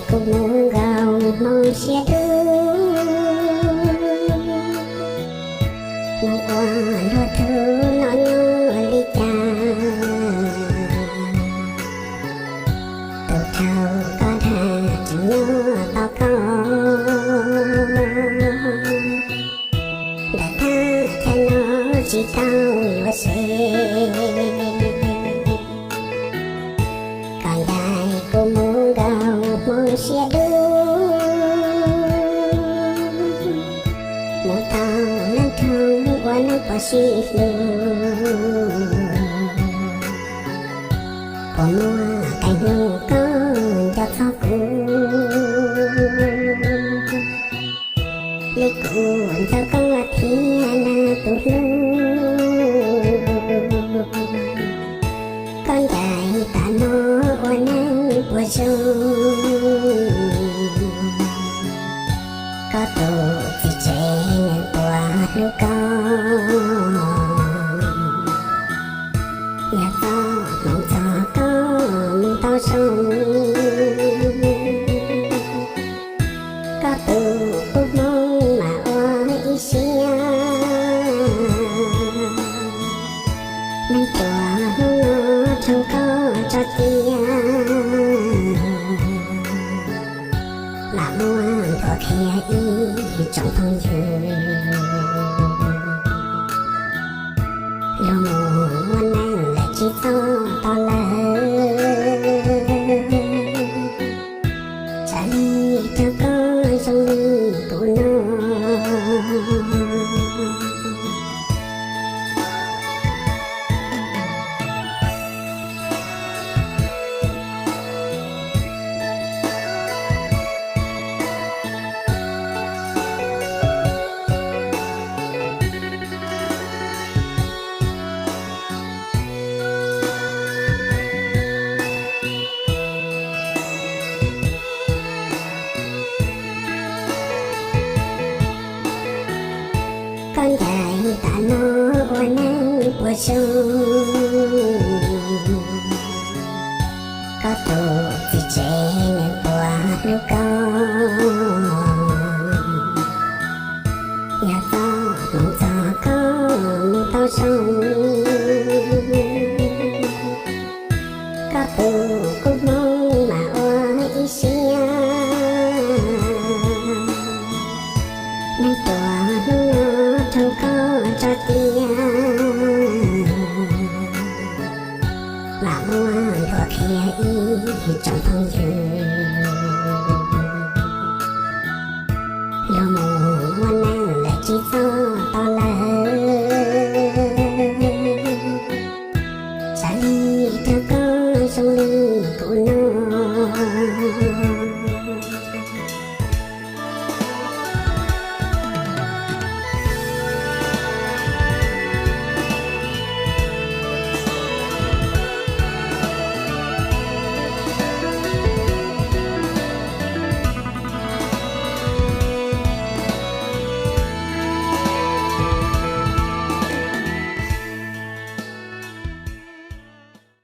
Kuv mus nkaus hmoov siab dub, mus ua luag tug noj nyob li cas. Tus raug koj dag tseem nyob tos koj, ntawm thaj chaw no tsis tau yuav se. Koj ncaim kuv mus nkaus hmoov siab dub, mus tau leej thooj ua neej puas sib hlub. Puas muaj qee hnub koj nco txog kuv, li kuv nco koj thiab na tus hlub. Koj ncaim tas no ua neej puas zoo, koj tus txiv tsev nws puas hlub koj. Yog txoj hmoov txog koj mus tau zoo, koj tus kub hmoov mas ua ib siab. Neeg ruam hnub no raug koj tso cia, lam muab nthuav qhia ib tsoom phooj ywg. Luag mus muaj neej lawm tsis txhob tos lawm, tsam li raug koj zoo li kuv no. Koj ncaim tas no ua neej puas zoo, koj tus txiv tsev nws puas hlub koj. Yog txoj hmoov txog koj mus tau zoo, koj tus kub hmoov mas ua ib siab. Neeg ruam hnub no raug koj tso cia, lam muab nthuav qhia ib tsoom phooj ywg. Luag mus muaj neej lawm tsis txhob tos lawm, tsam li raug koj zoo li kuv no.